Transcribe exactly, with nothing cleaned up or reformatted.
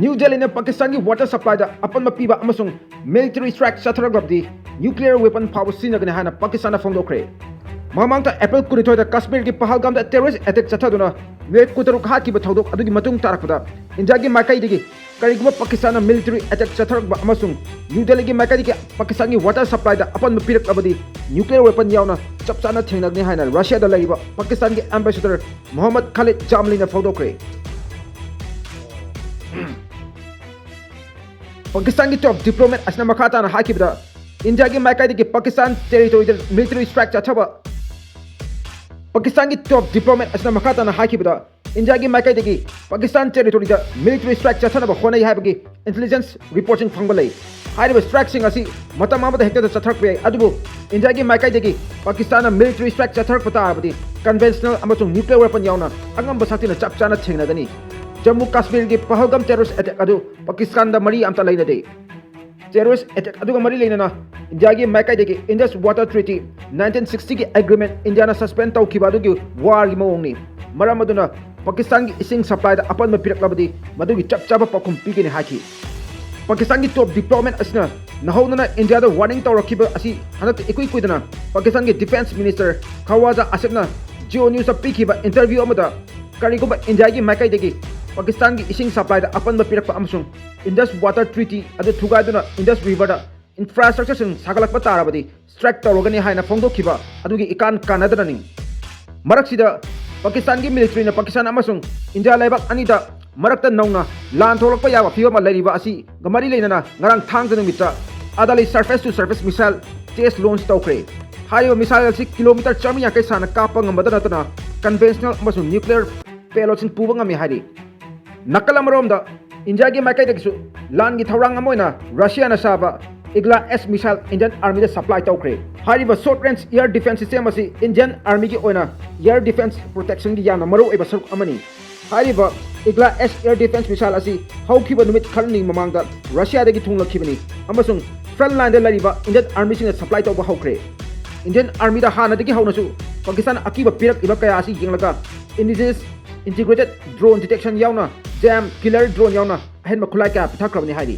New ꯗꯦꯜꯂꯤꯅ ꯄꯥꯀꯤꯁꯇꯥꯟꯒꯤ water supplyꯗ ꯑꯄꯟꯕ ꯄꯤꯕ ꯑꯃꯁꯨꯡ military strike ꯆꯠꯊꯔꯛꯂꯕꯗꯤ nuclear weapon ꯐꯥꯎꯕ ꯁꯤꯖꯤꯟꯅꯒꯅꯤ ꯍꯥꯏꯅ ꯄꯥꯀꯤꯁꯇꯥꯟꯅ ꯐꯣꯡꯗꯣꯛꯈ꯭ꯔꯦ꯫ ꯃꯃꯥꯡ ꯊꯥ April ꯀꯨꯟꯅꯤꯊꯣꯏꯗ ꯀꯥꯁꯃꯤꯔꯒꯤ ꯄꯍꯜꯒꯥꯝꯗ terrorist attack ꯆꯠꯊꯗꯨꯅ ꯃꯤꯑꯣꯏ ꯀꯨꯟꯇꯔꯨꯛ ꯍꯥꯠꯈꯤꯕ ꯊꯧꯗꯣꯛ ꯑꯗꯨꯒꯤ ꯃꯇꯨꯡ ꯇꯥꯔꯛꯄꯗ ꯏꯟꯗꯤꯌꯥꯒꯤ ꯃꯥꯏꯀꯩꯗꯒꯤ ꯀꯔꯤꯒꯨꯝꯕ ꯄꯥꯀꯤꯁꯇꯥꯟꯅ military attack ꯆꯠꯊꯔꯛꯄ ꯑꯃꯁꯨꯡ ꯅ꯭ꯌꯨ ꯗꯦꯜꯂꯤꯒꯤ ꯃꯥꯏꯀꯩꯗꯒꯤ ꯄꯥꯀꯤꯁꯇꯥꯟꯒꯤ water supplyꯗ ꯑꯄꯟꯕ ꯄꯤꯔꯛꯂꯕꯗꯤ nuclear weapon ꯌꯥꯎꯅ ꯆꯞ ꯆꯥꯅ ꯊꯦꯡꯅꯒꯅꯤ ꯍꯥꯏꯅ ꯔꯁꯤꯌꯥꯗ ꯂꯩꯔꯤꯕ ꯄꯥꯀꯤꯁꯇꯥꯟꯒꯤ ambassador ꯃꯣꯍꯝꯃꯗ ꯈꯥꯂꯤꯗ ꯖꯥꯝꯂꯤꯅ ꯐꯣꯡꯗꯣꯛꯈ꯭ꯔꯦ꯫ ꯄꯥꯀꯤꯁꯇꯥꯟꯒꯤ top diplomat ꯑꯁꯤꯅ ꯃꯈꯥ ꯇꯥꯅ ꯍꯥꯏꯈꯤꯕꯗ, ꯏꯟꯗꯤꯌꯥꯒꯤ ꯃꯥꯏꯀꯩꯗꯒꯤ ꯄꯥꯀꯤꯁꯇꯥꯟ territoryꯗ military strike ꯆꯠꯊꯕ ꯄꯥꯀꯤꯁꯇꯥꯟꯒꯤ top diplomat ꯑꯁꯤꯅ ꯃꯈꯥ ꯇꯥꯅ ꯍꯥꯏꯈꯤꯕꯗ, ꯏꯟꯗꯤꯌꯥꯒꯤ ꯃꯥꯏꯀꯩꯗꯒꯤ ꯄꯥꯀꯤꯁꯇꯥꯟ territoryꯗ military strike ꯆꯠꯊꯅꯕ ꯍꯣꯠꯅꯩ ꯍꯥꯏꯕꯒꯤ intelligence reportꯁꯤꯡ ꯐꯪꯕ ꯂꯩ꯫ ꯍꯥꯏꯔꯤꯕ strikeꯁꯤꯡ ꯑꯁꯤ ꯃꯇꯝ ꯑꯃꯗ ꯍꯦꯛꯇꯗ ꯆꯠꯊꯔꯛꯄ ꯌꯥꯏ, ꯑꯗꯨꯕꯨ ꯏꯟꯗꯤꯌꯥꯒꯤ ꯃꯥꯏꯀꯩꯗꯒꯤ ꯄꯥꯀꯤꯁꯇꯥꯟꯅ military strike ꯆꯠꯊꯔꯛꯄ ꯇꯥꯔꯕꯗꯤ conventional ꯑꯃꯁꯨꯡ nuclear weapon ꯌꯥꯎꯅ ꯑꯉꯝꯕ ꯁꯛꯇꯤꯅ ꯆꯞ ꯆꯥꯅ ꯊꯦꯡꯅꯒꯅꯤ꯫ ꯖꯝꯃꯨ ꯀꯥꯁꯃꯤꯔꯒꯤ ꯄꯍꯜꯒꯥꯝ terrorist attack ꯑꯗꯨ ꯄꯥꯀꯤꯁꯇꯥꯟꯗ ꯃꯔꯤ ꯑꯃꯇ ꯂꯩꯅꯗꯦ꯫ Terrorist attack ꯑꯗꯨꯒ ꯃꯔꯤ ꯂꯩꯅꯅ ꯏꯟꯗꯤꯌꯥꯒꯤ ꯃꯥꯏꯀꯩꯗꯒꯤ Indus Water Treaty nineteen sixtyꯒꯤ agreement ꯏꯟꯗꯤꯌꯥꯅ suspend ꯇꯧꯈꯤꯕ ꯑꯗꯨꯒꯤ warꯒꯤ ꯃꯑꯣꯡꯅꯤ꯫ ꯃꯔꯝ ꯑꯗꯨꯅ ꯄꯥꯀꯤꯁꯇꯥꯟꯒꯤ ꯏꯁꯤꯡ supplyꯗ ꯑꯄꯟꯕ ꯄꯤꯔꯛꯂꯕꯗꯤ ꯃꯗꯨꯒꯤ ꯆꯞ ꯆꯥꯕ ꯄꯥꯎꯈꯨꯝ ꯄꯤꯒꯅꯤ ꯍꯥꯏꯈꯤ꯫ ꯄꯥꯀꯤꯁꯇꯥꯟꯒꯤ top diplomat ꯑꯁꯤꯅ ꯅꯧꯍꯧꯅꯅ ꯏꯟꯗꯤꯌꯥꯗ warning ꯇꯧꯔꯛꯈꯤꯕ ꯑꯁꯤ ꯍꯟꯗꯛꯇ ꯏꯀꯨꯏ ꯀꯨꯏꯗꯅ ꯄꯥꯀꯤꯁꯇꯥꯟꯒꯤ defence minister ꯈꯋꯥꯖꯥ ꯑꯁꯤꯐꯅ Jio Newsꯇ ꯄꯤꯈꯤꯕ interview ꯑꯃꯗ ꯀꯔꯤꯒꯨꯝꯕ ꯏꯟꯗꯤꯌꯥꯒꯤ ꯃꯥꯏꯀꯩꯗꯒꯤ ꯄꯥꯀꯤꯁꯇꯥꯟꯒꯤ ꯏꯁꯤꯡ supplyꯗ ꯑꯄꯟꯕ ꯄꯤꯔꯛꯄ ꯑꯃꯁꯨꯡ Indus Water Treaty ꯑꯗꯨ ꯊꯨꯒꯥꯏꯗꯨꯅ Indus Riverꯗ infrastructureꯁꯤꯡ ꯁꯥꯒꯠꯂꯛꯄ ꯇꯥꯔꯕꯗꯤ strike ꯇꯧꯔꯒꯅꯤ ꯍꯥꯏꯅ ꯐꯣꯡꯗꯣꯛꯈꯤꯕ ꯑꯗꯨꯒꯤ ꯏꯀꯥꯟ ꯀꯥꯟꯅꯗꯅꯅꯤ꯫ ꯃꯔꯛꯁꯤꯗ ꯄꯥꯀꯤꯁꯇꯥꯟꯒꯤ militaryꯅ ꯄꯥꯀꯤꯁꯇꯥꯟ ꯑꯃꯁꯨꯡ ꯏꯟꯗꯤꯌꯥ ꯂꯩꯕꯥꯛ ꯑꯅꯤꯗ ꯃꯔꯛꯇ ꯅꯧꯅ ꯂꯥꯟ ꯊꯣꯛꯂꯛꯄ ꯌꯥꯕ ꯐꯤꯕꯝ ꯑꯃ ꯂꯩꯔꯤꯕ ꯑꯁꯤꯒ ꯃꯔꯤ ꯂꯩꯅꯅ ꯉꯔꯥꯡ ꯊꯥꯡꯖ ꯅꯨꯃꯤꯠꯇ ꯑꯗꯥꯂꯤ surface to surface missile test launch ꯇꯧꯈ꯭ꯔꯦ꯫ ꯍꯥꯏꯔꯤꯕ missile ꯑꯁꯤ kilometre ꯆꯥꯝꯃꯔꯤ ꯌꯥꯡꯈꯩ ꯁꯥꯡꯅ ꯀꯥꯞꯄ ꯉꯝꯕꯗ ꯅꯠꯇꯅ conventional ꯑꯃꯁꯨꯡ nuclear payloadꯁꯤꯡ ꯄꯨꯕ ꯉꯝꯃꯤ ꯍꯥꯏꯔꯤ꯫ ꯅꯥꯀꯜ ꯑꯃꯔꯣꯝꯗ ꯏꯟꯗꯤꯌꯥꯒꯤ ꯃꯥꯏꯀꯩꯗꯒꯤꯁꯨ ꯂꯥꯟꯒꯤ ꯊꯧꯔꯥꯡ ꯑꯃ ꯑꯣꯏꯅ ꯔꯁꯤꯌꯥꯅ ꯁꯥꯕ Igla S missile Indian Armyꯗ supply ꯇꯧꯈ꯭ꯔꯦ꯫ ꯍꯥꯏꯔꯤꯕ short range air defence system ꯑꯁꯤ Indian Armyꯒꯤ ꯑꯣꯏꯅ air defence protectionꯒꯤ ꯌꯥꯝꯅ ꯃꯔꯨꯑꯣꯏꯕ ꯁꯔꯨꯛ ꯑꯃꯅꯤ꯫ ꯍꯥꯏꯔꯤꯕ Igla S air defence missile ꯑꯁꯤ ꯍꯧꯈꯤꯕ ꯅꯨꯃꯤꯠ ꯈꯔꯅꯤ ꯃꯃꯥꯡꯗ ꯔꯁꯤꯌꯥꯗꯒꯤ ꯊꯨꯡꯂꯛꯈꯤꯕꯅꯤ ꯑꯃꯁꯨꯡ front lineꯗ ꯂꯩꯔꯤꯕ Indian Armyꯁꯤꯡꯅ supply ꯇꯧꯕ ꯍꯧꯈ꯭ꯔꯦ꯫ Indian Armyꯗ ꯍꯥꯟꯅꯗꯒꯤ ꯍꯧꯅꯁꯨ ꯄꯥꯀꯤꯁꯇꯥꯟ ꯑꯀꯤꯕ ꯄꯤꯔꯛꯂꯤꯕ ꯀꯌꯥ ꯑꯁꯤ ꯌꯦꯡꯂꯒ indigenous integrated drone detection ꯌꯥꯎꯅ JAM killer drone ꯌꯥꯎꯅ ꯑꯍꯦꯟꯕ ꯈꯨꯠꯂꯥꯏ ꯀꯌꯥ ꯄꯤꯊꯈ꯭ꯔꯕꯅꯤ ꯍꯥꯏꯔꯤ꯫